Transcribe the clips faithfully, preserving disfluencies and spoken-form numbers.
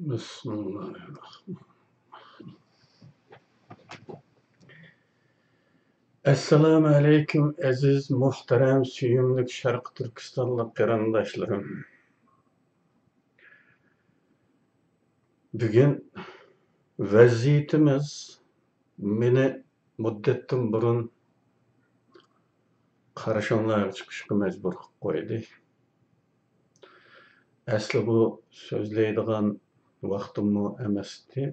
بىسمىللاھىررەھمانىررەھىم. ئەسسالامۇ ئەلەيكۇم، ئەزىز، مۇھتەرەم، سۆيۈملۈك شەرقىي تۈركىستانلىق قېرىنداشلىرىم. بۈگۈن ۋەزىيىتىمىز مېنى مۇددەتتىن بۇرۇن قارشى ئاڭلارغا چىقىشقا مەجبۇر قىلىپ قويدى. ئەسلى بۇ سۆزلەيدىغان ۋاقتىممۇ ئەمەستى.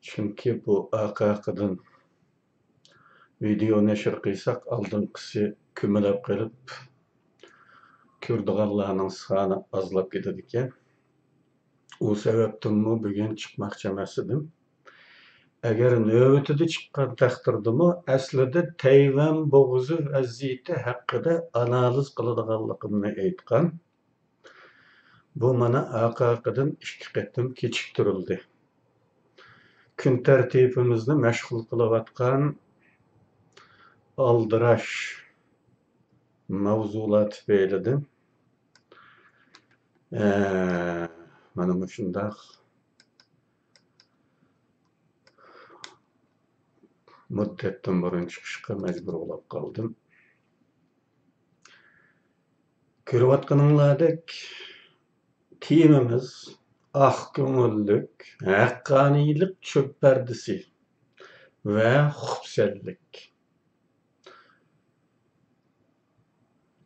چۈنكى بۇ ئارقا-ئارقىدىن ۋىدېئو نەشر قىلساق، ئالدىنقىسى كۆمۈلۈپ قېلىپ، كۆرىدىغانلارنىڭ سانى ئازلاپ كېتىدىكەن. ئۇ سەۋەبتىنمۇ بۈگۈن چىقماقچى ئەمەس ئىدىم. ئەگەر نۆۋىتىدە چىققان تەقدىردىمۇ، ئەسلىدە تەيۋەن بوغۇزى ۋەزىيىتى ھەققىدە ئانالىز قىلىدىغانلىقىمنى ئېيتقان. بۇ مانا ئارقا-ئارقىدىن ئىككى قېتىم كېچىكتۈرۈلدى. كۈن تەرتىپىمىزنى مەشغۇل قىلىۋاتقان ئالدىراش ماۋزۇلار تۈپەيلىدىن، ئە، مانا مۇشۇنداق مۇددەتتىن بۇرۇن چىقىشقا مەجبۇر بولۇپ قالدىم. كۆرۈۋاتقىنىڭلاردەك، تېمىمىز ئاق كۆڭۈللۈك، ھەققانىيلىق چۆپ پەردىسى ۋە خۇپسەنلىك.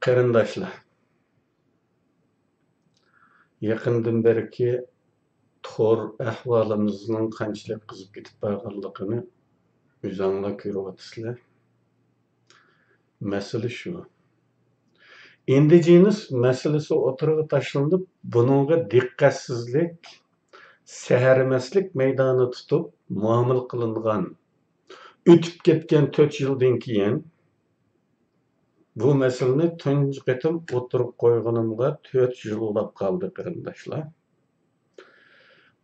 قېرىنداشلار، يېقىندىن بېرىكى تور ئەھۋالىمىزنىڭ قانچىلىك قىزىپ كېتىپ بارغانلىقىنى ئۆزۈڭلار كۆرۈۋاتىسىلەر. مەسىلە شۇ. ئىندىجېنىس مەسىلىسى ئوتتۇرىغا تاشلىنىپ، بۇنىڭغا دىققەتسىزلىك، سەھەرمەسلىك مەيدانى تۇتۇپ مۇئامىلە قىلىنغان ئۆتۈپ كەتكەن تۆت يىلدىن كېيىن، بۇ مەسىلىنى تۇنجى قېتىم ئوتتۇرىغا قويغىنىمغا تۆت يىل بولاپ قالدى، قېرىنداشلار.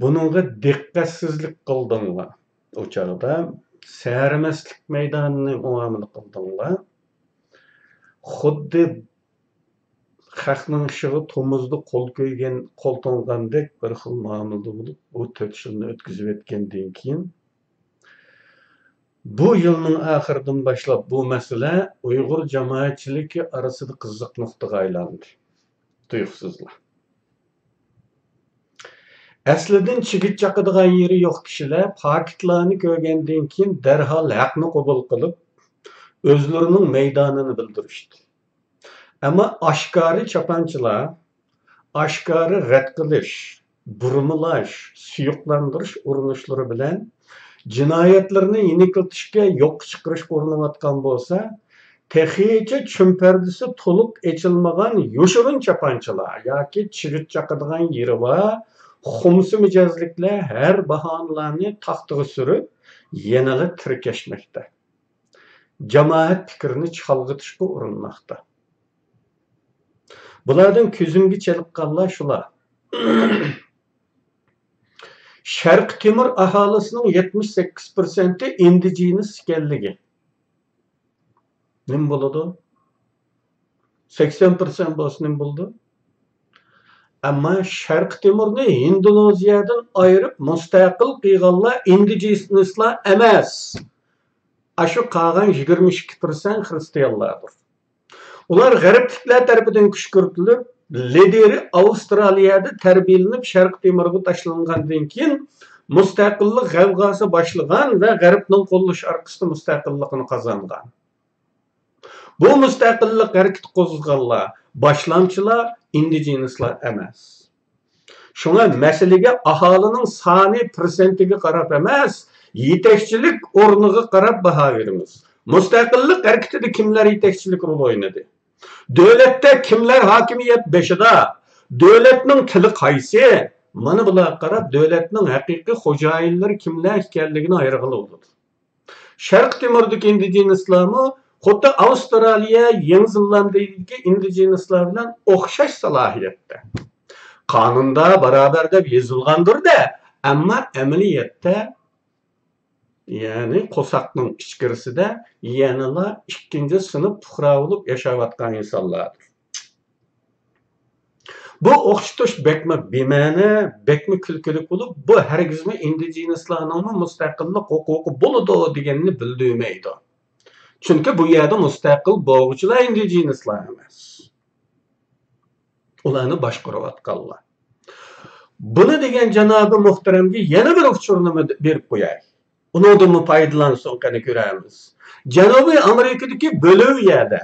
بۇنىڭغا دىققەتسىزلىك قىلدىڭلار. ئۇ چاغدا سەھەرمەسلىك مەيدانىنى مۇئامىلە قىلدىڭلار. خۇددى خەقنىڭ ئىشىغا تومۇزدا قول كۆيگەن، قول توڭغاندەك بىر خىل مۇئامىلىدە بولۇپ، بۇ تۆت يىلنى ئۆتكۈزۈۋەتكەندىن كېيىن، بۇ يىلنىڭ ئاخىرىدىن باشلاپ بۇ مەسىلە ئۇيغۇر جامائەتچىلىكى ئارىسىدا قىزىق نۇقتىغا ئايلاندى. تۇيۇقسىزلا. ئەسلىدىن چىگىت چاقىدىغان يېرى يوق كىشىلەر پاكىتلارنى كۆرگەندىن كېيىن دەرھال ھەقنى قوبۇل قىلىپ، ئۆزلىرىنىڭ مەيدانىنى بىلدۈرۈشتى. ئەمما ئاشكارا چاپانچىلار، ئاشكارا رەت قىلىش، بۇرمىلاش، سۇيۇقلاندۇرۇش ئۇرۇنۇشلىرى بىلەن جىنايەتلىرىنى يېنىكلىتىشكە، يوققا چىقىرىشقا ئۇرۇنۇۋاتقان بولسا، تېخىچە چۆم پەردىسى تولۇق ئېچىلمىغان يوشۇرۇن چاپانچىلار ياكى چىگىت چاقىدىغان يېرى بار خۇمسا مىجەزلىكلەر ھەر باھانىلەرنى تاختىغا سۈرۈپ، يەنىلا تىركەشمەكتە. جامائەت پىكرىنى چالغىتىشقا ئۇرۇنماقتا. بۇلاردىن كۆزۈمگە چېلىققانلار شۇلار. شەرقىي تىمۇر ئاھالىسىنىڭ يەتمىش سەككىز پىرسەنتى ئىندىجېنىس ئىكەنلىكى. نېمە بولىدۇ؟ سەكسەن پىرسەنت بولسا نېمە بولىدۇ؟ ئەمما شەرقىي تىمۇرنى ھىندونېزىيەدىن ئايرىپ مۇستەقىل قىلغانلار ئىندىجېنىسلار ئەمەس. ئاشۇ قالغان يىگىرمە ئىككى پىرسەنت خرىستىيانلاردۇر. ئۇلار غەربلىكلەر تەرىپىدىن كۈشكۈرتۈلۈپ، لىدىرى ئاۋسترالىيەدە تەربىيەلىنىپ، شەرقىي تىمۇرغا تاشلانغاندىن كېيىن، مۇستەقىللىق غەۋغاسى باشلىغان ۋە غەربنىڭ قوللىشى ئارقىسىدا مۇستەقىللىقىنى قازانغان. بۇ مۇستەقىللىق ھەرىكىتى قوزغىغانلار، باشلامچىلار ئىندىجېنىسلار ئەمەس. شۇڭا مەسىلىگە ئاھالىنىڭ سانى پىرسەنتىگە قاراپ ئەمەس، يېتەكچىلىك ئورنىغا قاراپ باھا بېرىمىز. مۇستەقىللىق ھەرىكىتىدە كىملەر يېتەكچىلىك رول ئوينىدى؟ دۆلەتتە كىملەر ھاكىمىيەت بېشىدا؟ دۆلەتنىڭ تىلى قايسى؟ مانا بۇلارغا قاراپ دۆلەتنىڭ ھەقىقىي خوجايىنلىرى كىملەر ئىكەنلىكىنى ئايرىغىلى بولىدۇ. شەرقىي تىمۇردىكى ئىندىجېنىسلارمۇ خۇددى ئاۋسترالىيە، يېڭى زېلاندىيەدىكى ئىندىجېنىسلار بىلەن ئوخشاش سالاھىيەتتە. قانۇندا بارابەر دەپ يېزىلغاندۇر-دە، ئەمما ئەمەلىيەتتە، يەنى قورساقنىڭ ئىچكىرىسىدە يەنىلا ئىككىنچى سىنىپ پۇقرا بولۇپ ياشاۋاتقان ئىنسانلاردۇر. بۇ ئوخشىتىش بەكمۇ بىمەنە، بەكمۇ كۈلكىلىك بولۇپ، بۇ ھەرگىزمۇ ئىندىجېنىسلارنىڭمۇ مۇستەقىللىق ھوقۇقى بولىدۇ دېگەننى بىلدۈرمەيدۇ. چۈنكى بۇ يەردە مۇستەقىل بولغۇچىلار ئىندىجېنىسلار ئەمەس. ئۇلارنى باشقۇرۇۋاتقانلار. بۇنى دېگەن جانابى مۇھتەرەمگە يەنە بىر ئۇچۇرنى بېرىپ قوياي. ئۇنىڭدىنمۇ پايدىلانسۇن، قېنى كۆرەرمىز. جەنۇبىي ئامېرىكىدىكى بولىۋىيەدە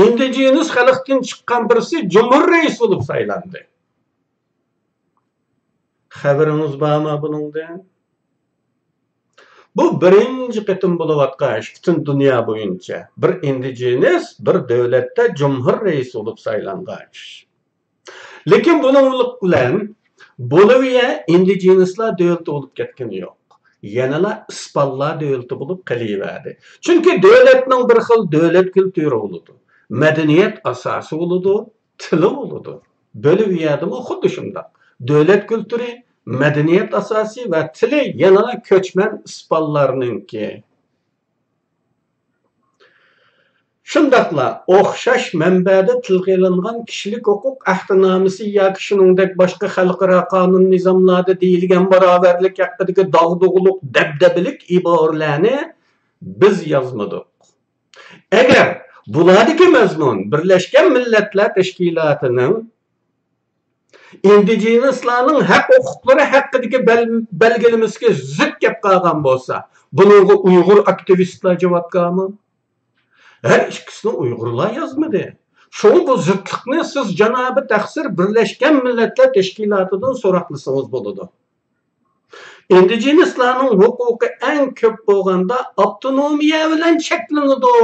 ئىندىجېنىس خەلقتىن چىققان بىرسى جۇمھۇر رەئىسى بولۇپ سايلاندى. خەۋىرىڭىز بارمۇ بۇنىڭدىن؟ بۇ بىرىنچى قېتىم بولۇۋاتقان ئىش، پۈتۈن دۇنيا بويىچە بىر ئىندىجېنىس بىر دۆلەتتە جۇمھۇر رەئىسى بولۇپ سايلانغان ئىش. لېكىن بۇنىڭلىق بىلەن بولىۋىيە ئىندىجېنىسلار دۆلىتى بولۇپ كەتكىنى يوق. يەنىلا ئىسپانلار دۆلىتى بولۇپ قېلىۋەردى. چۈنكى دۆلەتنىڭ بىر خىل دۆلەت كۈلتۈرى بولىدۇ، مەدەنىيەت ئاساسى بولىدۇ، تىلى بولىدۇ. بولىۋىيەدىمۇ خۇددى شۇنداق. دۆلەت كۈلتۈرى، مەدەنىيەت ئاساسى ۋە تىلى يەنىلا كۆچمەن ئىسپانلارنىڭكى. شۇنداقلا ئوخشاش مەنبەدە تىلغا ئېلىنغان كىشىلىك ھوقۇق ئەھدىنامىسى ياكى شۇنىڭدەك باشقا خەلقئارا قانۇن نىزاملاردا دېيىلگەن باراۋەرلىك ھەققىدىكى داغدۇغىلىق دەبدەبىلىك ئىبارىلەرنى بىز يازمىدۇق. ئەگەر بۇلاردىكى مەزمۇن بىرلەشكەن مىللەتلەر تەشكىلاتىنىڭ ئىندىجېنىسلارنىڭ ھەق ھوقۇقلىرى ھەققىدىكى بەل-، بەلگىلىمىسىگە زىت كەپ قالغان بولسا، بۇنىڭغا ئۇيغۇر ئاكتىۋىستلار جاۋابكارمۇ؟ ھەر ئىككىسىنى ئۇيغۇرلار يازمىدى. شۇڭا بۇ زىتلىقنى سىز جانابى تەقسىر بىرلەشكەن مىللەتلەر تەشكىلاتىدىن سوراقلىسىڭىز بولىدۇ. ئىندىجېنىسلارنىڭ ھوقۇقى ئەڭ كۆپ بولغاندا ئاپتونومىيە بىلەن چەكلىنىدۇ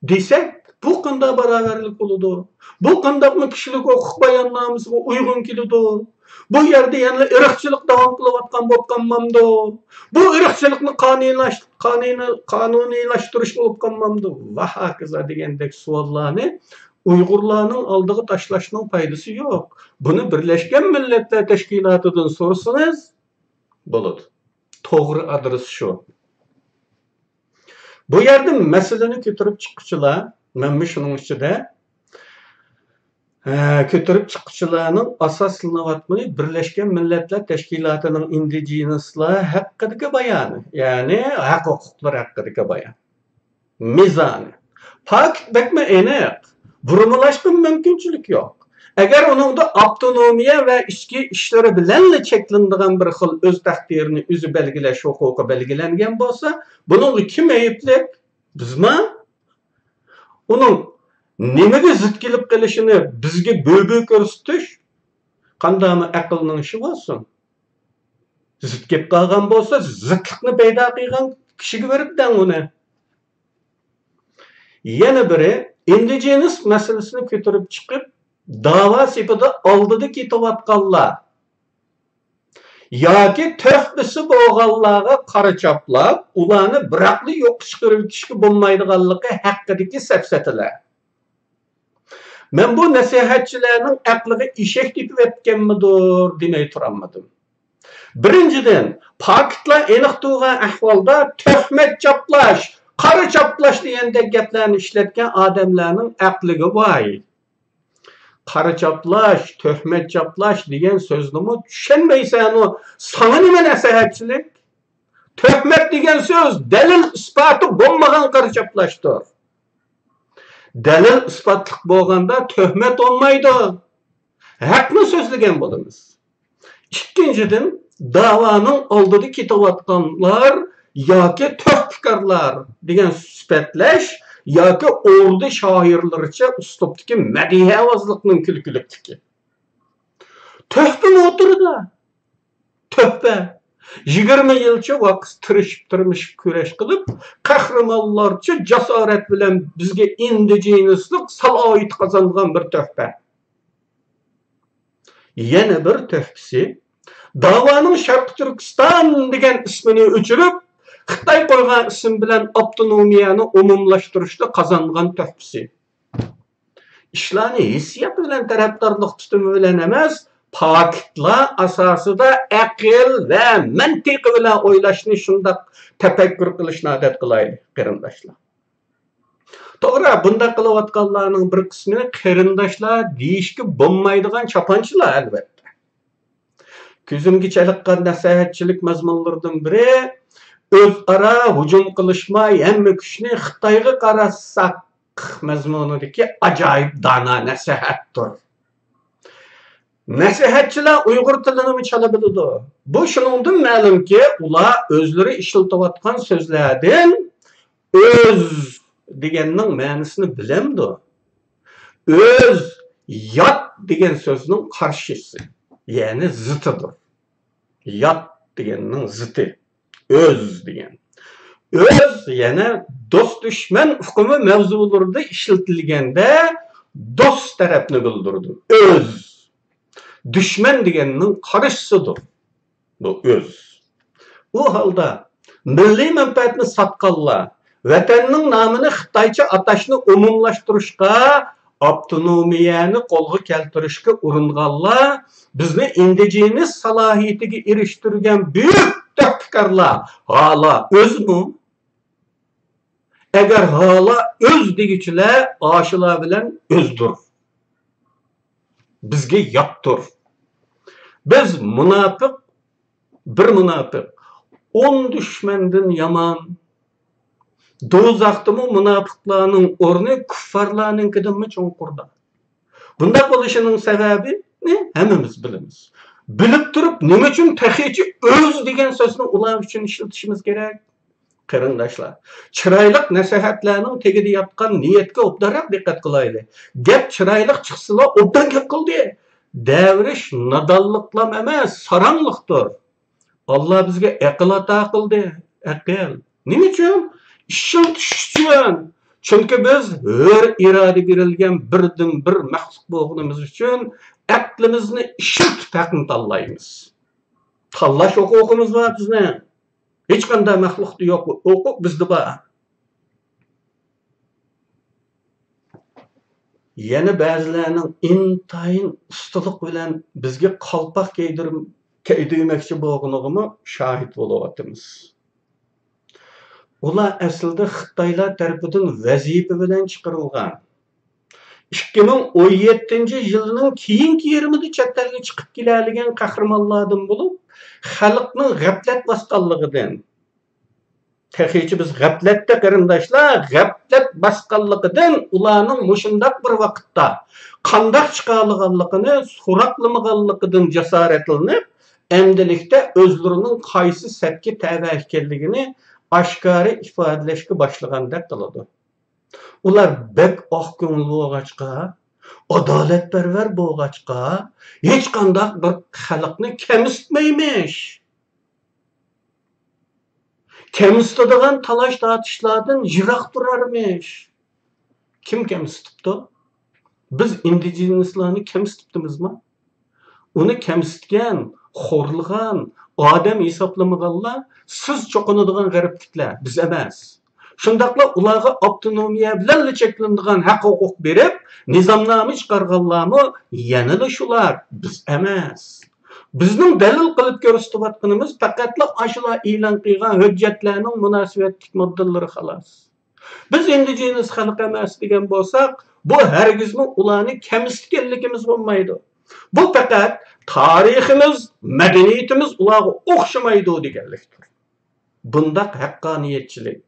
دېسەك، بۇ قانداق باراۋەرلىك بولىدۇ؟ بۇ قانداقمۇ كىشىلىك ھوقۇق باياننامىسىغا ئۇيغۇن كېلىدۇ؟ بۇ يەردە يەنىلا ئىرقچىلىق داۋام قىلىۋاتقان بولۇپ قالمامدۇ؟ بۇ ئىرقچىلىقنى قانۇنلاش-، قانۇنى-، قانۇنىيلاشتۇرۇش بولۇپ قالمامدۇ؟ ۋە ھاكازا دېگەندەك سوئاللارنى ئۇيغۇرلارنىڭ ئالدىغا تاشلاشنىڭ پايدىسى يوق. بۇنى بىرلەشكەن مىللەتلەر تەشكىلاتىدىن سورىسىڭىز بولىدۇ. توغرا ئادرېس شۇ. بۇ يەردە مەسىلىنى كۆتۈرۈپ چىققۇچىلار، مەنمۇ شۇنىڭ ئىچىدە، ھە، كۆتۈرۈپ چىققۇچىلارنىڭ ئاساسلىنىۋاتقىنى بىرلەشكەن مىللەتلەر تەشكىلاتىنىڭ ئىندىجېنىسلار ھەققىدىكى بايانى، يەنى ھەق ھوقۇقلىرى ھەققىدىكى بايان. مىزانى. پاكىت بەكمۇ ئېنىق. بۇرمىلاشقا مۇمكىنچىلىك يوق. ئەگەر ئۇنىڭدا ئاپتونومىيە ۋە ئىچكى ئىشلىرى بىلەنلا چەكلىنىدىغان بىر خىل ئۆز تەقدىرىنى ئۆزى بەلگىلەش ھوقۇقى بەلگىلەنگەن بولسا، بۇنىڭغا كىم ئەيىبلىك؟ بىزما؟ ئۇنىڭ نېمىگە زىت كېلىپ قېلىشىنى بىزگە بۆ-بۆ كۆرسىتىش قانداقمۇ ئەقىلنىڭ ئىشى بولسۇن؟ زىت كېلىپ قالغان بولسا، زىتلىقنى پەيدا قىلغان كىشىگە بېرىپ دەڭ ئۇنى. يەنە بىرى، ئىندىجېنىس مەسىلىسىنى كۆتۈرۈپ چىقىپ، داۋا سېپىدا ئالدىدا كېتىۋاتقانلار ياكى تۆھپىسى بولغانلارغا قارا چاپلاپ، ئۇلارنى بىراقلا يوققا چىقىرىۋېتىشكە بولمايدىغانلىقى ھەققىدىكى سەپسەتىلەر. مەن بۇ نەسىھەتچىلەرنىڭ ئەقلىگە ئېشەك تېپىۋەتكەنمىدۇر دېمەي تۇرالمىدىم. بىرىنچىدىن، پاكىتلار ئېنىق تۇرغان ئەھۋالدا تۆھمەت چاپلاش، قارا چاپلاش دېگەندەك گەپلەرنى ئىشلەتكەن ئادەملەرنىڭ ئەقلىگە ۋاي. قارا چاپلاش، تۆھمەت چاپلاش دېگەن سۆزنىمۇ چۈشەنمەيسەنۇ، ساڭا نېمە نەسىھەتچىلىك؟ تۆھمەت دېگەن سۆز دەلىل ئىسپاتى بولمىغان قارا چاپلاشتۇر. دەلىل ئىسپاتلىق بولغاندا تۆھمەت بولمايدۇ. ھەقنى سۆزلىگەن بولىمىز. ئىككىنچىدىن، داۋانىڭ ئالدىدا كېتىۋاتقانلار ياكى تۆھپىكارلار دېگەن سۈپەتلەش ياكى ئوردا شائىرلىرىچە ئۇسلۇبتىكى مەدھىيەۋازلىقنىڭ كۈلكىلىكلىكى. تۆھپىمۇ ئوتتۇرىدا. تۆھپە. يىگىرمە يىلچە ۋاقىت تىرىشىپ، تىرمىشىپ كۈرەش قىلىپ، قەھرىمانلارچە جاسارەت بىلەن بىزگە ئىندىجېنىسلىق سالاھىيىتى قازانغان بىر تۆھپە. يەنە بىر تۆھپىسى، داۋانىڭ شەرقىي تۈركىستان دېگەن ئىسمىنى ئۆچۈرۈپ، خىتاي قويغان ئىسىم بىلەن ئاپتونومىيەنى ئومۇملاشتۇرۇشتا قازانغان تۆھپىسى. ئىشلارنى ھېسسىيات بىلەن، تەرەپدارلىق تۇتۇمى بىلەن ئەمەس، پاكىتلار ئاساسىدا ئەقىل ۋە مەنتىقى بىلەن ئويلاشنى، شۇنداق تەپەككۇر قىلىشنى ئادەت قىلايلى، قېرىنداشلار. توغرا، بۇنداق قىلىۋاتقانلارنىڭ بىر قىسمى قېرىنداشلار دېيىشكە بولمايدىغان چاپانچىلار، ئەلۋەتتە. كۆزۈمگە چېلىققان نەسىھەتچىلىك مەزمۇنلىرىدىن بىرى، ئۆزئارا ھۇجۇم قىلىشماي، ھەممە كۈچنى خىتايغا قاراتساق مەزمۇنىدىكى ئاجايىپ دانا نەسىھەتتۇر. نەسىھەتچىلەر ئۇيغۇر تىلىنىمۇ چالا بىلىدۇ. بۇ شۇنىڭدىن مەلۇمكى، ئۇلار ئۆزلىرى ئىشلىتىۋاتقان سۆزلەردىن «ئۆز» دېگەننىڭ مەنىسىنى بىلەمدۇ؟ «ئۆز» «يات» دېگەن سۆزنىڭ قارشىسى، يەنى زىتىدۇر. «يات» دېگەننىڭ زىتى «ئۆز» دېگەن. «ئۆز» يەنە دوست-دۈشمەن ئۇقۇمى مەۋزۇلىرىدا ئىشلىتىلگەندە دوست تەرەپنى بىلدۈرىدۇ. «ئۆز» دۈشمەن دېگەننىڭ قارشىسىدۇر. بۇ «ئۆز». ئۇ ھالدا مىللىي مەنپەئەتنى ساتقانلار، ۋەتەننىڭ نامىنى خىتايچە ئاتاشنى ئومۇملاشتۇرۇشقا، ئاپتونومىيەنى قولغا كەلتۈرۈشكە ئۇرۇنغانلار بىزنى ئىندىجېنىس سالاھىيىتىگە ئېرىشتۈرگەن بۈيۈك تۆھپىكارلار ھالا ئۆزمۇ؟ ئەگەر ھالا ئۆز دېگۈچىلەر ئاشۇلار بىلەن ئۆزدۇر. بىزگە ياتتۇر. بىز مۇناپىق، بىر مۇناپىق ئون دۈشمەندىن يامان. دوزاختىمۇ مۇناپىقلارنىڭ ئورنى كۇففارلارنىڭكىدىنمۇ چوڭقۇردا. بۇنداق بولۇشىنىڭ سەۋەبىنى ھەممىمىز بىلىمىز. بىلىپ تۇرۇپ، نېمە ئۈچۈن تېخىچە «ئۆز» دېگەن سۆزنى ئۇلار ئۈچۈن ئىشلىتىشىمىز كېرەك؟ قېرىنداشلار، چىرايلىق نەسىھەتلەرنىڭ تېگىدە ياتقان نىيەتكە ئوبدانراق دىققەت قىلايلى. گەپ چىرايلىق چىقسىلا، ئوبدان گەپ قىلدى. دەۋرىش نادانلىقلام ئەمەس، ساراڭلىقتۇر. ئاللا بىزگە ئەقىل ئاتا قىلدى. ئەقىل. نېمە ئۈچۈن؟ ئىشلىتىش ئۈچۈن. چۈنكى بىز ھۆر ئىرادە بېرىلگەن بىردىنبىر مەخلۇق بولغىنىمىز ئۈچۈن ئەقلىمىزنى ئىشلىتىپ ھەقنى تاللايمىز. تاللاش ھوقۇقىمىز بار بىزنىڭ. ھېچقانداق مەخلۇقتا يوق بۇ ھوقۇق، بىزدە بار. يەنە بەزىلەرنىڭ ئىنتايىن ئۇستىلىق بىلەن بىزگە قالپاق كىيدۈرم-، كىيدۈرمەكچى بولغىنىغىمۇ شاھىت بولۇۋاتىمىز. ئۇلار ئەسلىدە خىتايلار تەرىپىدىن ۋەزىپە بىلەن چىقىرىلغان، ئىككى مىڭ ئون يەتتىنچى يىلنىڭ كېيىنكى يېرىمىدا چەت ئەلگە چىقىپ كېلەلىگەن قەھرىمانلاردىن بولۇپ، خەلقنىڭ غەپلەت باسقانلىقىدىن، تېخىچە بىز غەپلەتتە، قېرىنداشلار، غەپلەت باسقانلىقىدىن ئۇلارنىڭ مۇشۇنداق بىر ۋاقىتتا قانداق چىقالىغانلىقىنى سوراقلىمىغانلىقىدىن جاسارەتلىنىپ، ئەمدىلىكتە ئۆزلىرىنىڭ قايسى سەپكە تەۋە ئىكەنلىكىنى ئاشكارا ئىپادىلەشكە باشلىغاندەك قىلىدۇ. ئۇلار بەك ئاق كۆڭۈل بولغاچقا، ئادالەتپەرۋەر بولغاچقا، ھېچقانداق بىر خەلقنى كەمسىتمەيمىش. كەمسىتىدىغان تالاش-تارتىشلاردىن يىراق تۇرارمىش. كىم كەمسىتىپتۇ؟ بىز ئىندىجېنىسلارنى كەمسىتىپتىمىزما؟ ئۇنى كەمسىتكەن، خورلىغان، ئادەم ھېسابلىمىغانلار سىز چوقۇنىدىغان غەربلىكلەر، بىز ئەمەس. شۇنداقلا ئۇلارغا ئاپتونومىيە بىلەنلا چەكلىنىدىغان ھەق-ھوقۇق بېرىپ، نىزامنامە چىقارغانلارمۇ يەنىلا شۇلار، بىز ئەمەس. بىزنىڭ دەلىل قىلىپ كۆرسىتىۋاتقىنىمىز پەقەتلا ئاشۇلار ئېلان قىلغان ھۆججەتلەرنىڭ مۇناسىۋەتلىك ماددىلىرى، خالاس. بىز ئىندىجېنىس خەلق ئەمەس دېگەن بولساق، بۇ ھەرگىزمۇ ئۇلارنى كەمسىتكەنلىكىمىز بولمايدۇ. بۇ پەقەت تارىخىمىز، مەدەنىيىتىمىز ئۇلارغا ئوخشىمايدۇ دېگەنلىكتۇر. بۇنداق ھەققانىيەتچىلىك،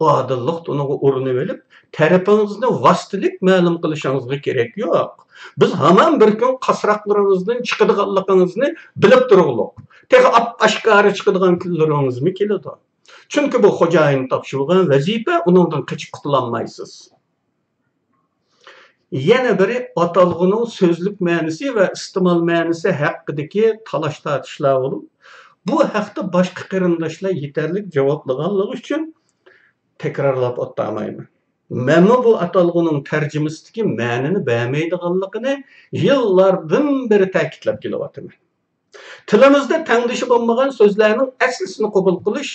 ئادىللىق تونىغا ئورىنىۋېلىپ، تەرىپىڭىزنى ۋاسىتىلىك مەلۇم قىلىشىڭىزغا كېرەك يوق. بىز ھامان بىر كۈن قاسراقلىرىڭىزدىن چىقىدىغانلىقىڭىزنى بىلىپ تۇرۇقلۇق. تېخى ئاپئاشكارا چىقىدىغان كۈنلىرىڭىزمۇ كېلىدۇ. چۈنكى بۇ خوجايىن تاپشۇرغان ۋەزىپە، ئۇنىڭدىن قېچىپ قۇتۇلالمايسىز. يەنە بىرى، ئاتالغۇنىڭ سۆزلۈك مەنىسى ۋە ئىستېمال مەنىسى ھەققىدىكى تالاش-تارتىشلار بولۇپ، بۇ ھەقتە باشقا قېرىنداشلار يېتەرلىك جاۋابلىغانلىقى ئۈچۈن تەكرارلاپ ئولتۇرمايمەن. مەنمۇ بۇ ئاتالغۇنىڭ تەرجىمىسىدىكى مەنىنى بەرمەيدىغانلىقىنى يىللاردىن بېرى تەكىتلەپ كېلىۋاتىمەن. تىلىمىزدا تەڭدىشى بولمىغان سۆزلەرنىڭ ئەسلىسىنى قوبۇل قىلىش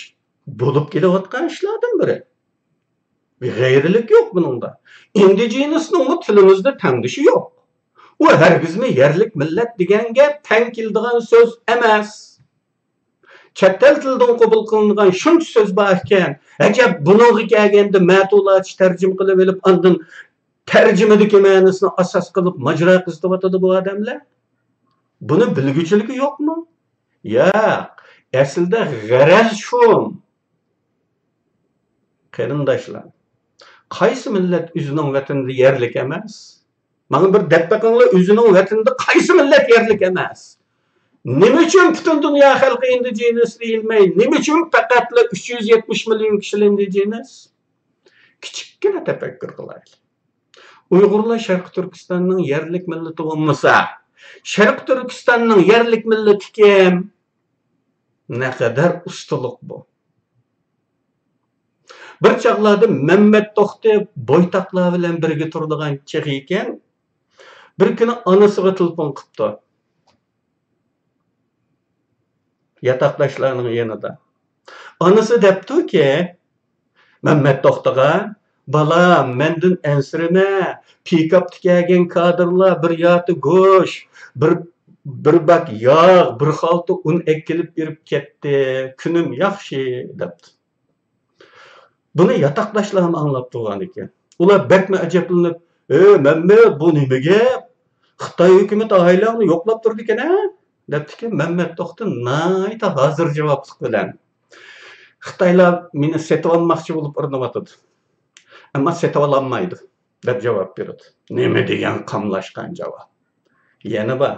بولۇپ كېلىۋاتقان ئىشلاردىن بىرى. غەيرىيلىك يوق بۇنىڭدا. ئىندىجېنىسنىڭمۇ تىلىمىزدا تەڭدىشى يوق. ئۇ ھەرگىزمۇ يەرلىك مىللەت دېگەنگە تەڭ كېلىدىغان سۆز ئەمەس. چەت ئەل تىلىدىن قوبۇل قىلىنغان شۇنچە سۆز بار ئىكەن، ئەجەب، بۇنىڭغا كەلگەندە مەتۇلاتچە تەرجىمە قىلىۋېلىپ، ئاندىن تەرجىمىدىكى مەنىسىنى ئاساس قىلىپ ماجىرا قىزىتىۋاتىدۇ بۇ ئادەملەر. بۇنى بىلگۈچىلىكى يوقمۇ؟ ياق. ئەسلىدە غەرەز شۇ. قېرىنداشلار، قايسى مىللەت ئۆزىنىڭ ۋەتىنىدە يەرلىك ئەمەس؟ ماڭا بىر دەپ بېقىڭلار، ئۆزىنىڭ ۋەتىنىدە قايسى مىللەت يەرلىك ئەمەس؟ نېمە ئۈچۈن پۈتۈن دۇنيا خەلقى ئىندىجېنەس دېيىلمەي، نېمە ئۈچۈن پەقەتلا ئۈچ يۈز يەتمىش مىليون كىشىلا ئىندىجېنەس؟ كىچىككىنە تەپەككۇر قىلايلى. ئۇيغۇرلار شەرقىي تۈركىستاننىڭ يەرلىك مىللىتى بولمىسا، شەرقىي تۈركىستاننىڭ يەرلىك مىللىتى كىم؟ نەقەدەر ئۇستىلىق بۇ! بىر چاغلاردا مەممەت توختى بويتاقلار بىلەن بىرگە تۇرىدىغان چېغى ئىكەن، بىر كۈنى ئانىسىغا تېلېفون قىپتۇ. ياتاقداشلارنىڭ يېنىدا. ئانىسى دەپتۇكى، مەممەت توختىغا، «بالام، مەندىن ئەنسىرىمە، پىكاپتا كەلگەن كادىرلار بىر ياتا گۆش، بىر، بىر باك ياغ، بىر خالتا ئۇن ئەكېلىپ بېرىپ كەتتى، كۈنۈم ياخشى» دەپتۇ. بۇنى ياتاقداشلارمۇ ئاڭلاپ تۇرغان ئىكەن. ئۇلار بەكمۇ ئەجەبلىنىپ، «ئەي مەممەت، بۇ نېمە گەپ؟ خىتاي ھۆكۈمىتى ئاھايلەڭنى يوقلاپ تۇرىدىكەن ھە؟» دەپتىكەن. مەممەت توختى ناھايىتى ھازىر جاۋابلىق بىلەن، «خىتايلار مېنى سېتىۋالماقچى بولۇپ ئۇرۇنۇۋاتىدۇ، ئەمما سېتىۋالالمايدۇ» دەپ جاۋاب بېرىدۇ. نېمە دېگەن قاملاشقان جاۋاب! يەنە بار.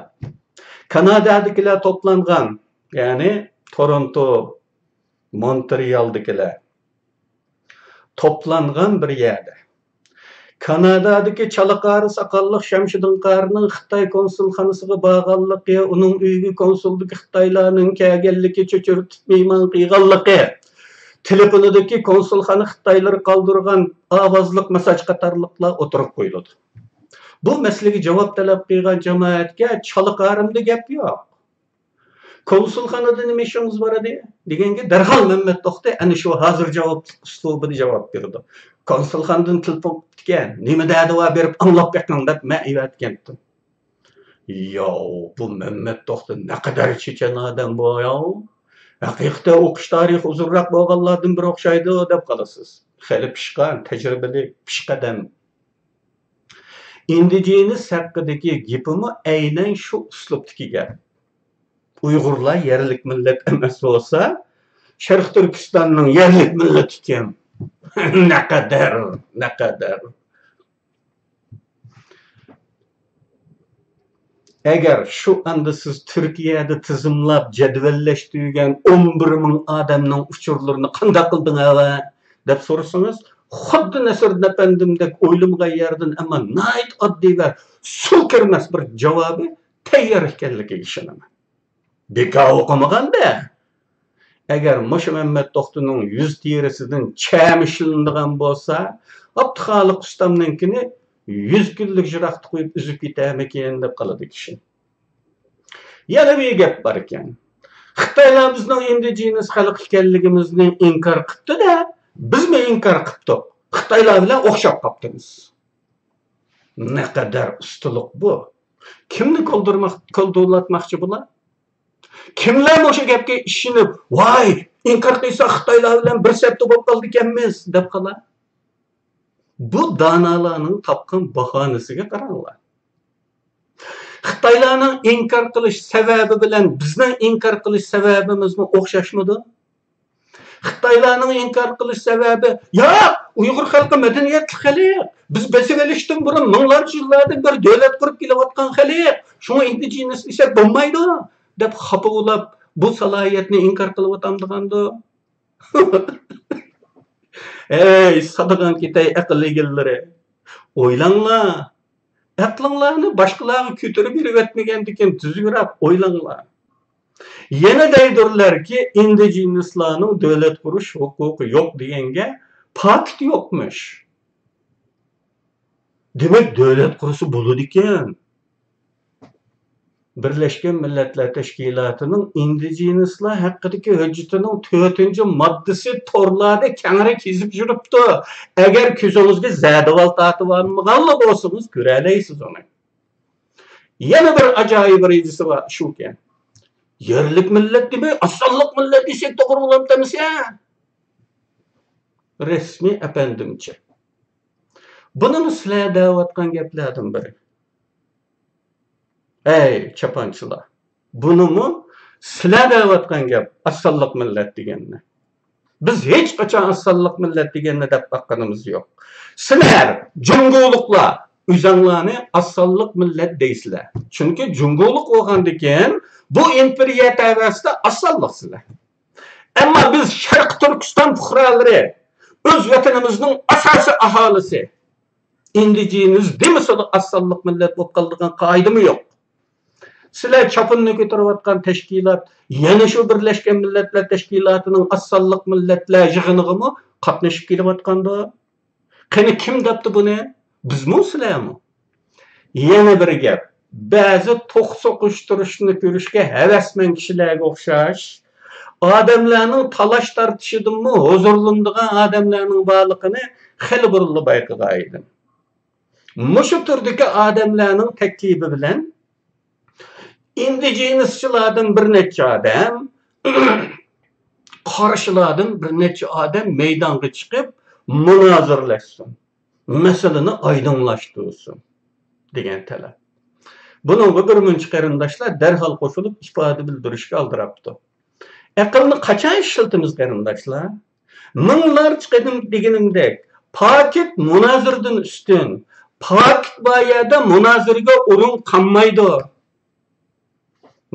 كانادادىكىلەر توپلانغان، يەنى تورونتو، مونترېئالدىكىلەر توپلانغان بىر يەردە. كانادادىكى چالا قارى ساقاللىق شەمشىدىن قارىنىڭ خىتاي كونسۇلخانىسىغا بارغانلىقى، ئۇنىڭ ئۆيىگە كونسۇلدىكى خىتايلارنىڭ كەلگەنلىكى، چۆچۈرتۈپ مېھمان قىلغانلىقى، تېلېفونىدىكى كونسۇلخانا خىتايلىرى قالدۇرغان ئاۋازلىق مېسساژ قاتارلىقلار ئوتتۇرىغا قويۇلىدۇ. بۇ مەسىلىگە جاۋاب تەلەپ قىلغان جامائەتكە چالا قارىمدا گەپ يوق. «كونسۇلخانىدا نېمە ئىشىڭىز بار ئىدى؟» دېگەنگە دەرھال مەممەت توختى ئەنە شۇ ھازىر جاۋابلىق ئۇسلۇبىدا جاۋاب بېرىدۇ. «كونسۇلخانىدىن تېلېفون قىپتىكەن، نېمە دەردى بار بېرىپ ئاڭلاپ بېقىڭ» دەپ مەن ئەۋەتكەنتىم. ياۋ، بۇ مەممەت توختى نەقەدەر چېچەن ئادەم بۇ ياۋ. ھەقىقەتەن ئوقۇش تارىخى ئۇزۇنراق بولغانلاردىن بىرى ئوخشايدۇ دەپ قالىسىز. خېلى پىشقان، تەجرىبىلىك، پىشق ئادەم. ئىندىجېنىس ھەققىدىكى گېپىمۇ ئەينەن شۇ ئۇسلۇبتىكى گەپ. ئۇيغۇرلار يەرلىك مىللەت ئەمەس بولسا، شەرقىي تۈركىستاننىڭ يەرلىك مىللىتى كىم؟ نەقەدەر، نەقەدەر. ئەگەر شۇ ئاندا سىز تۈركىيەدە تىزىملاپ، جەدۋەللەشتۈرگەن ئون بىر مىڭ ئادەمنىڭ ئۇچۇرلىرىنى قانداق قىلدىڭ ئەۋە؟ دەپ سورىسىڭىز، خۇددى نەسىردىن ئەپەندىمدەك ئويلىمىغان يەردىن، ئەمما ناھايىتى ئاددىي ۋە سۇ كىرمەس بىر جاۋابى تەييار ئىكەنلىكىگە ئىشىنىمەن. بىكار ئوقۇمىغان-دە. ئەگەر مۇشۇ مەممەت توختىنىڭ يۈز تېرىسىدىن چەم ئىشلىنىدىغان بولسا، ئابدۇخالىق ئۇستامنىڭكىنى يۈز كۈنلۈك جىراغتا قويۇپ ئۈزۈپ كېتەرمىكىن دەپ قالىدۇ كىشى. يەنە بىر گەپ باركەن. خىتايلار بىزنىڭ ئىندىجېنىس خەلق ئىكەنلىكىمىزنى ئىنكار قىپتۇ-دە، بىزمۇ ئىنكار قىپتۇق. خىتايلار بىلەن ئوخشاپ قاپتىمىز. نەقەدەر ئۇستىلىق بۇ! كىمنى كولدۇرماق-، كولدۇرلاتماقچى بۇلار؟ كىملەر مۇشۇ گەپكە ئىشىنىپ، «ۋاي، ئىنكار قىلساق خىتايلار بىلەن بىر سەپتە بولۇپ قالىدىكەنمىز» دەپ قالار؟ بۇ دانالارنىڭ تاپقان باھانىسىگە قاراڭلار. خىتايلارنىڭ ئىنكار قىلىش سەۋەبى بىلەن بىزنىڭ ئىنكار قىلىش سەۋەبىمىزمۇ ئوخشاشمىدۇ؟ خىتايلارنىڭ ئىنكار قىلىش سەۋەبى، «ياق، ئۇيغۇر خەلقى مەدەنىيەتلىك خەلق، بىز بېسىۋېلىشتىن بۇرۇن مىڭلارچە يىللاردىن بېرى دۆلەت قۇرۇپ كېلىۋاتقان خەلق، شۇڭا ئىندىجېنىس دېسەك بولمايدۇ» دەپ خاپا بولاپ، بۇ سالاھىيەتنى ئىنكار قىلىۋاتامدىغاندۇ؟ ھەي، سادىغان كېتەي ئەقىل ئىگىلىرى! ئويلاڭلار! ئەقلىڭلارنى باشقىلارغا كۆتۈرۈپ يۈرۈۋەتمىگەندىكىن تۈزۈكرەك ئويلاڭلار. يەنە دەيدۇرلەركى، ئىندىجېنىسلارنىڭ دۆلەت قۇرۇش ھوقۇقى يوق دېگەنگە پاكىت يوقمىش. دېمەك، دۆلەت قۇرسا بولىدىكەن. بىرلەشكەن مىللەتلەر تەشكىلاتىنىڭ ئىندىجېنىسلار ھەققىدىكى ھۆججىتىنىڭ تۆتىنچى ماددىسى تورلاردا كەڭرى كېزىپ يۈرۈپتۇ. ئەگەر كۆزىڭىزگە زەدىۋال تارتىۋالمىغانلا بولسىڭىز، كۆرەلەيسىز ئۇنى. يەنە بىر ئاجايىپ رېجىسى بار، شۇكەن. يەرلىك مىللەت دېمەي، ئاز سانلىق مىللەت دېسەك توغرا بولامتىمىسە؟ رەسمىي ئەپەندىمچە. بۇنىمۇ سىلەر دەۋاتقان گەپلەردىن بىرى. ئەي، چاپانچىلار! بۇنىمۇ سىلەر دەۋاتقان گەپ، ئاز سانلىق مىللەت دېگەننى. بىز ھېچقاچان ئاز سانلىق مىللەت دېگەننى دەپ باققىنىمىز يوق. سىلەر، جۇڭگولۇقلار، ئۆزەڭلارنى ئاز سانلىق مىللەت دەيسىلەر. چۈنكى جۇڭگولۇق بولغاندىكىن، بۇ ئىمپېرىيە تەۋەسىدە ئاز سانلىقسىلەر. ئەمما بىز شەرقىي تۈركىستان پۇقرالىرى، ئۆز ۋەتىنىمىزنىڭ ئاساسىي ئاھالىسى، ئىندىجېنىس دېمىسىلا ئاز سانلىق مىللەت بولۇپ قالىدىغان قائىدىمۇ يوق. سىلەر چاپىنىنى كۆتۈرۈۋاتقان تەشكىلات يەنە شۇ بىرلەشكەن مىللەتلەر تەشكىلاتىنىڭ ئاز سانلىق مىللەتلەر يىغىنىغىمۇ قاتنىشىپ كېلىۋاتقاندۇ؟ قېنى، كىم دەپتۇ بۇنى؟ بىزمۇ، سىلەرمۇ؟ يەنە بىر گەپ، بەزى توخۇ سوقۇشتۇرۇشنى كۆرۈشكە ھەۋەسمەن كىشىلەرگە ئوخشاش، ئادەملەرنىڭ تالاش تارتىشىدىنمۇ ھۇزۇرلىنىدىغان ئادەملەرنىڭ بارلىقىنى خېلى بۇرۇنلا بايقىغان ئىدىم. مۇشۇ تۈردىكى ئادەملەرنىڭ تەكلىپى بىلەن ئىندىجېنىسچىلاردىن بىر نەچچە ئادەم، قارشىلاردىن بىر نەچچە ئادەم مەيدانغا چىقىپ مۇنازىرىلەشسۇن، مەسىلىنى ئايدىڭلاشتۇرسۇن دېگەن تەلەپ. بۇنىڭغا بىر مۇنچە قېرىنداشلار دەرھال قوشۇلۇپ ئىپادە بىلدۈرۈشكە ئالدىراپتۇ. ئەقىلنى قاچان ئىشلىتىمىز، قېرىنداشلار؟ مىڭلارچە قېتىم دېگىنىمدەك، پاكىت مۇنازىرىدىن ئۈستۈن. پاكىت بار يەردە مۇنازىرىگە ئورۇن قالمايدۇ.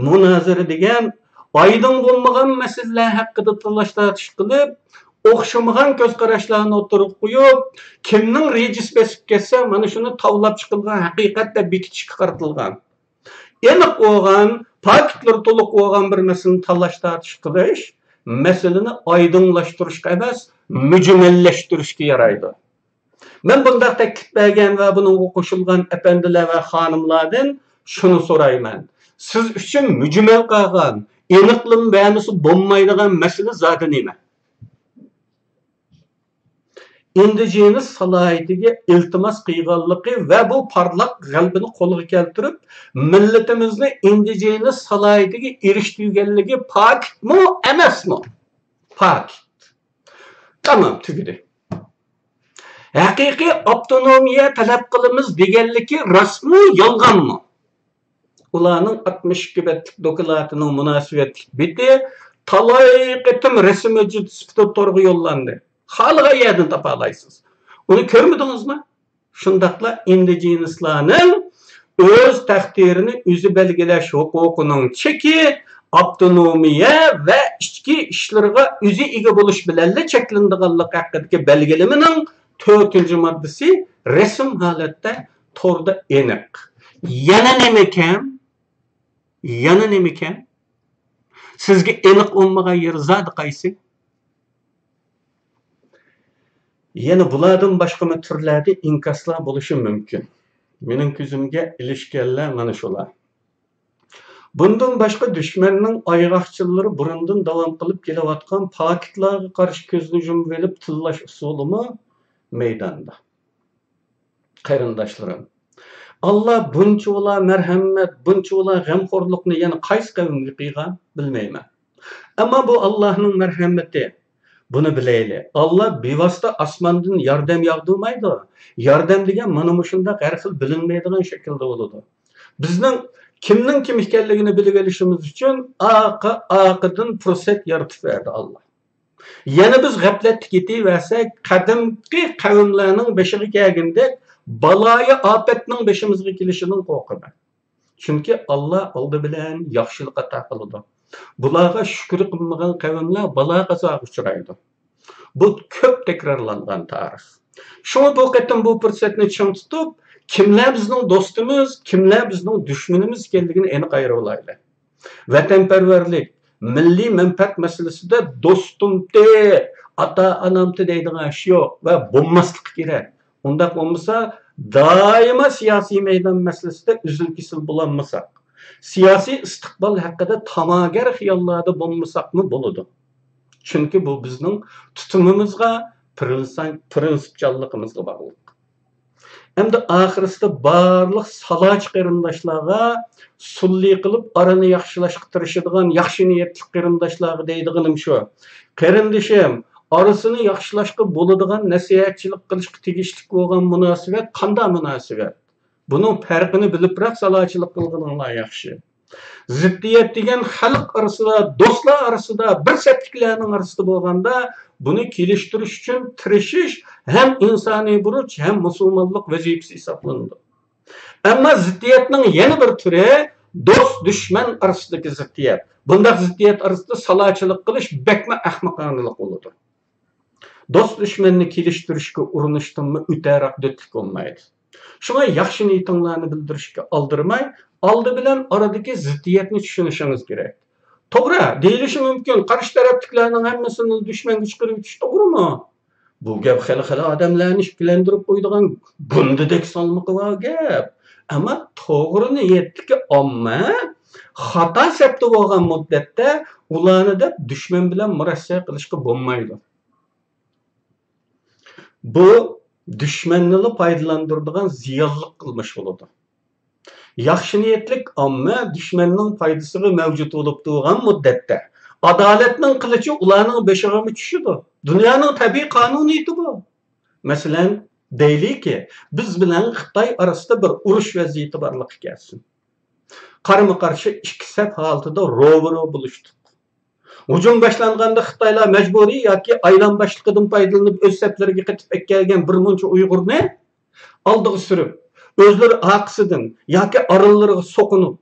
مۇنازىرە دېگەن ئايدىڭ بولمىغان مەسىلىلەر ھەققىدە تالاش-تارتىش قىلىپ، ئوخشىمىغان كۆز قاراشلارنى ئوتتۇرىغا قويۇپ، كىمنىڭ رېجىسى بېسىپ كەتسە، مانا شۇنى تاۋلاپ چىقىلغان ھەقىقەت دەپ بېكىتىشكە قارىتىلغان. ئېنىق بولغان، پاكىتلىرى تولۇق بولغان بىر مەسىلىنى تالاش-تارتىش قىلىش مەسىلىنى ئايدىڭلاشتۇرۇشقا ئەمەس، مۈجمەللەشتۈرۈشكە يارايدۇ. مەن بۇنداق تەكلىپ بەرگەن ۋە بۇنىڭغا قوشۇلغان ئەپەندىلەر ۋە خانىملاردىن شۇنى سورايمەن، سىز ئۈچۈن مۈجمەل قالغان، ئېنىقلىما بەرمىسە بولمايدىغان مەسىلە زادى نېمە؟ ئىندىجېنىس سالاھىيىتىگە ئىلتىماس قىلغانلىقى ۋە بۇ پارلاق غەلىبىنى قولغا كەلتۈرۈپ، مىللىتىمىزنى ئىندىجېنىس سالاھىيىتىگە ئېرىشتۈرگەنلىكى پاكىتمۇ، ئەمەسمۇ؟ پاكىت. تامام، تۈگىدى. ھەقىقىي ئاپتونومىيە تەلەپ قىلىمىز دېگەنلىكى راستمۇ، يالغانمۇ؟ ئۇلارنىڭ ئاتمىش ئىككى بەتلىك دوكلاتىنىڭ مۇناسىۋەتلىك بېتى تالاي قېتىم رەسىم ھۆججىتى سۈپىتىدە تورغا يوللاندى. خالىغان يەردىن تاپالايسىز. ئۇنى كۆرمىدىڭىزمۇ؟ شۇنداقلا ئىندىجېنىسلارنىڭ ئۆز تەقدىرىنى ئۆزى بەلگىلەش ھوقۇقىنىڭ چېكى ئاپتونومىيە ۋە ئىچكى ئىشلىرىغا ئۆزى ئىگە بولۇش بىلەنلا چەكلىنىدىغانلىقى ھەققىدىكى بەلگىلىمىنىڭ تۆتىنچى ماددىسى رەسىم ھالەتتە توردا ئېنىق. يەنە نېمىكەن؟ يەنە نېمىكەن؟ سىزگە ئېنىق بولمىغان يېرى زادى قايسى؟ يەنە بۇلاردىن باشقىمۇ تۈرلەردە ئىنكاسلار بولۇشى مۇمكىن. مېنىڭ كۆزۈمگە ئىلىشكەنلەر مانا شۇلار. بۇندىن باشقا، دۈشمەننىڭ ئايغاقچىلىرى بۇرۇندىن داۋام قىلىپ كېلىۋاتقان پاكىتلارغا قارشى كۆزنى يۇمۇۋېلىپ تىللاش ئۇسۇلىمۇ مەيداندا. قېرىنداشلىرىم، ئاللا بۇنچىۋالا مەرھەمەت، بۇنچىۋالا غەمخورلۇقنى يەنە قايسى قەۋمگە قىلغان، بىلمەيمەن. ئەمما بۇ ئاللانىڭ مەرھەمىتى، بۇنى بىلەيلى. ئاللا بىۋاسىتە ئاسماندىن ياردەم ياغدۇرمايدۇ. ياردەم دېگەن مانا مۇشۇنداق ھەر خىل بىلىنمەيدىغان شەكىلدە بولىدۇ. بىزنىڭ كىمنىڭ كىم ئىكەنلىكىنى بىلىۋېلىشىمىز ئۈچۈن ئارقا-ئارقىدىن پۇرسەت يارىتىپ بەردى ئاللا. يەنە بىز غەپلەتتە كېتىۋەرسەك، قەدىمكى قەۋملەرنىڭ بېشىغا كەلگىنىدەك بالايىئى ئاپەتنىڭ بېشىمىزغا كېلىشىدىن قورقىمەن. چۈنكى ئاللا ئالدى بىلەن ياخشىلىق ئاتا قىلىدۇ. بۇلارغا شۈكرى قىلمىغان قەۋملەر بالا-قازاغا ئۇچرايدۇ. بۇ كۆپ تەكرارلانغان تارىخ. شۇڭا بۇ قېتىم بۇ پۇرسەتنى چىڭ تۇتۇپ، كىملەر بىزنىڭ دوستىمىز، كىملەر بىزنىڭ دۈشمىنىمىز ئىكەنلىكىنى ئېنىق ئايرىۋالايلى. ۋەتەنپەرۋەرلىك، مىللىي مەنپەئەت مەسىلىسىدە دوستۇمتى، ئاتا-ئانامتى دەيدىغان ئىش يوق ۋە بولماسلىقى كېرەك. ئۇنداق بولمىسا، دائىما سىياسىي مەيدان مەسىلىسىدە ئۈزۈل-كېسىل بولالمىساق، سىياسىي ئىستىقبال ھەققىدە تاماگەر خىياللاردا بولمىساقمۇ بولىدۇ. چۈنكى بۇ بىزنىڭ تۇتۇمىمىزغا، پىرىنسان-، پىرىنسىپچانلىقىمىزغا باغلىق. ئەمدى ئاخىرسىدا بارلىق سالاچى قېرىنداشلارغا، سۈلھى قىلىپ ئارىنى ياخشىلاشقا تىرىشىدىغان ياخشى نىيەتلىك قېرىنداشلارغا دەيدىغىنىم شۇ. قېرىندىشىم، ئارىسىنى ياخشىلاشقا بولىدىغان، نەسىھەتچىلىك قىلىشقا تېگىشلىك بولغان مۇناسىۋەت قانداق مۇناسىۋەت؟ بۇنىڭ پەرقىنى بىلىپراق سالاچىلىق قىلغىنىڭلار ياخشى. زىددىيەت دېگەن خەلق ئارىسىدا، دوستلار ئارىسىدا، بىر سەپتىكىلەرنىڭ ئارىسىدا بولغاندا، بۇنى كېلىشتۈرۈش ئۈچۈن تىرىشىش ھەم ئىنسانىي بۇرچ، ھەم مۇسۇلمانلىق ۋەزىپىسى ھېسابلىنىدۇ. ئەمما زىددىيەتنىڭ يەنە بىر تۈرى دوست-دۈشمەن ئارىسىدىكى زىددىيەت. بۇنداق زىددىيەت ئارىسىدا سالاچىلىق قىلىش بەكمۇ ئەخمىقانىلىق بولىدۇ. دوست-دۈشمەننى كېلىشتۈرۈشكە ئۇرۇنۇشتىنمۇ ئۆتەرەق دۆتلۈك بولمايدۇ. شۇڭا ياخشى نىيىتىڭلارنى بىلدۈرۈشكە ئالدىرىماي، ئالدى بىلەن ئارىدىكى زىددىيەتنى چۈشىنىشىڭىز كېرەك. توغرا، دېيىلىشى مۇمكىن، قارشى تەرەپتىكىلەرنىڭ ھەممىسىنى دۈشمەنگە چىقىرىۋېتىش توغرىمۇ؟ بۇ گەپ خېلى-خېلى ئادەملەرنى ئىككىلەندۈرۈپ قويىدىغان گۇندىدەك سالمىقى بار گەپ. ئەمما توغرا نىيەتتىكى ئامما خاتا سەپتە بولغان مۇددەتتە ئۇلارنى دەپ دۈشمەن بىلەن مۇرەسسە قىلىشقا بولمايدۇ. بۇ دۈشمەننىلا پايدىلاندۇرىدىغان زىيانلىق قىلمىش بولىدۇ. ياخشى نىيەتلىك ئامما دۈشمەننىڭ پايدىسىغا مەۋجۇت بولۇپ تۇرغان مۇددەتتە، ئادالەتنىڭ قىلىچى ئۇلارنىڭ بېشىغىمۇ چۈشىدۇ. دۇنيانىڭ تەبىئىي قانۇنىيىتى بۇ. مەسىلەن، دەيلىكى، بىز بىلەن خىتاي ئارىسىدا بىر ئۇرۇش ۋەزىيىتى بارلىققا كەلسۇن. قارىمۇ قارشى ئىككى سەپ ھالىتىدە روبىرو بولۇشتۇق. ھۇجۇم باشلانغاندا خىتايلار مەجبۇرىي ياكى ئايلان باشلىقىدىن پايدىلىنىپ ئۆز سەپلىرىگە قېتىپ ئەكەلگەن بىر مۇنچە ئۇيغۇرنى ئالدىغا سۈرۈپ، ئۆزلىرى ئارقىسىدىن ياكى ئارىلىرىغا سوقۇنۇپ،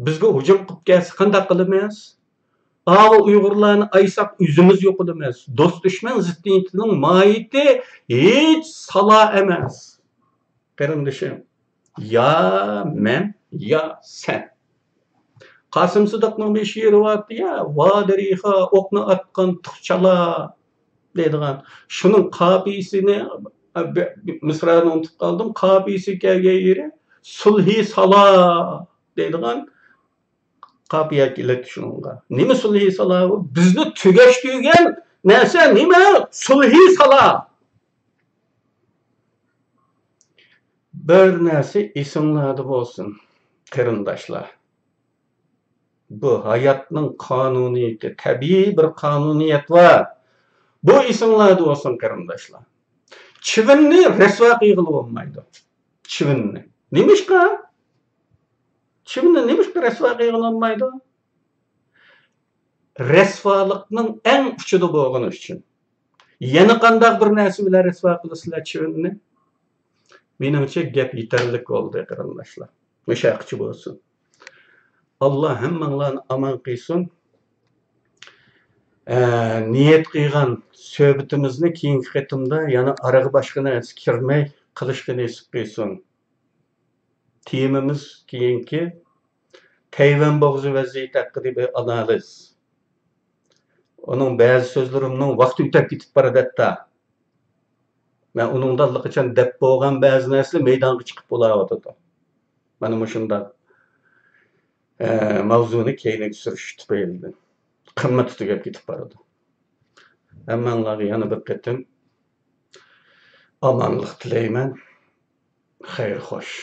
بىزگە ھۇجۇم قىلىپ كەلسە قانداق قىلىمىز؟ ئاۋۇ ئۇيغۇرلارنى ئايساق ئۆزىمىز يوقىلىمىز. دوست-دۈشمەن زىددىيىتىنىڭ ماھىيىتى ھېچ سالا ئەمەس. قېرىندىشىم، يا مەن، يا سەن. قاسىم سىدىقنىڭ بىر شېئىرى بارتتى يا، ۋادىرىخا ئوقنى ئاتقان تۇخچالا دەيدىغان. شۇنىڭ قاپىيىسىنى، مىسرانى ئۇنتۇپ قالدىم. قاپىيىسى كەلگەن يېرى سۈلھى سالا دەيدىغان قاپىيە كېلەتتى شۇنىڭغا. نېمە سۈلھى سالا؟ بىزنى تۈگەشتۈرگەن نەرسە نېمە؟ سۈلھى سالا. بىر نەرسە ئېسىڭلاردا بولسۇن، قېرىنداشلار. بۇ ھاياتنىڭ قانۇنىيىتى، تەبىئىي بىر قانۇنىيەت بار. بۇ ئېسىڭلاردا بولسۇن، قېرىنداشلار. چىۋىننى رەسۋا قىلغىلى بولمايدۇ. چىۋىننى. نېمىشقا؟ چىۋىننى نېمىشقا رەسۋا قىلغىلى بولمايدۇ؟ رەسۋالىقنىڭ ئەڭ ئۇچىدا بولغىنى ئۈچۈن. يەنە قانداق بىر نەرسە بىلەن رەسۋا قىلىسىلەر چىۋىننى؟ مېنىڭچە گەپ يېتەرلىك بولدى، قېرىنداشلار. مۇشۇ ھەققىچە بولسۇن. ئاللا ھەممىڭلارنى ئامان قىلسۇن. ئە، نىيەت قىلغان سۆھبىتىمىزنى كېيىنكى قېتىمدا يەنە ئارىغا باشقا نەرسە كىرمەي قىلىشقا نېسىپ قىلسۇن. تېمىمىز كېيىنكى تەيۋەن بوغۇزى ۋەزىيىتى ھەققىدە بىر ئانالىز. ئۇنىڭ بەزى سۆزلىرىمنىڭ ۋاقتى ئۆتەپ كېتىپ بارىدۇ ھەتتا. مەن ئۇنىڭدا ئاللىقاچان دەپ بولغان بەزى نەرسىلەر مەيدانغا چىقىپ بولاۋاتىدۇ. مانا مۇشۇنداق، ئە، ماۋزۇنى كەينىگە سۈرۈش تۈپەيلىدىن قىممىتى تۈگەپ كېتىپ بارىدۇ. ھەممەڭلارغا يەنە بىر قېتىم ئامانلىق تىلەيمەن. خەير خوش.